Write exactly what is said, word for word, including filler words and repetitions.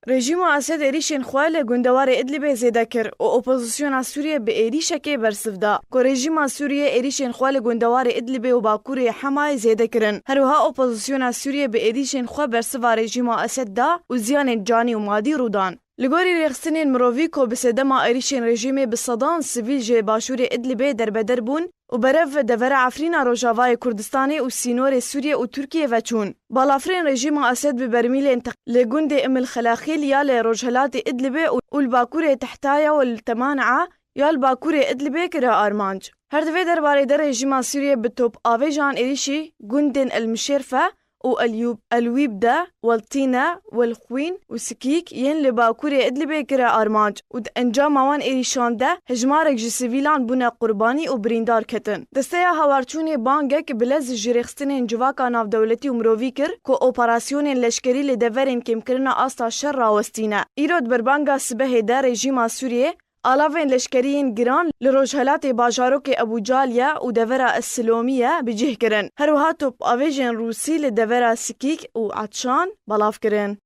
Rejîma Esed êrîşên xwe li gundewarê Idlibê zêde kir û opozisyona Sûriyê bi êrîşekê bersiv da ku rejîma Sûriyê êrîşên xwe li gundewarê Idlibê û bakurê Hemayê zêde kirin. Her wiha opozisyona Sûriyê bi êrîşên xwe bersiva rejîma Esed da û ziyanên canî û madî rû dan. Li gorî rêxistinên mirovî ku bi sedema êrîşên rejîmê bi sedan sivîl ji başûrê Idlibê derbeder bûn û berev devera Efrîna Rojavayê Kurdistanê û sînorê Sûriyê û Tirkiyê ve çûn. Balafirên rejîma Esed bi bermîlên teq-, li gundê Imil Xelaxîl ya li rojhilatê Idlibê û, û li bakurê Tehtaya û li Teman'a ya li bakurê Idlibê kire armanc. Her di vê derbarê de rejîma Sûriyê bi top avêjan êrîşî gundên El Mişêrfe û El Yûb, El Wîbde, Weltîne, Welxwîn û Sikîk yên li bakurê Idlibê kire armanc û di encama wan êrîşan de hejmarek ji sivîlan bûne qurbanî û birîndar ketin. Desteya Hawarçûnê bangek bi lez ji rêxistinên civaka navdewletî û mirovî kir ku operasyonên leşkerî li deverên kêmkirina asta şer rawestîne. Îro di berbanga sibehê de rejîma Sûriyê alavên leşkerî yên giran li rojhelatê bajarokê Ebû Caliye û devera Silomîye bi cih kirin. Her wiha top avêjên Rûsî li devera Sikîk û Etşan belav kirin.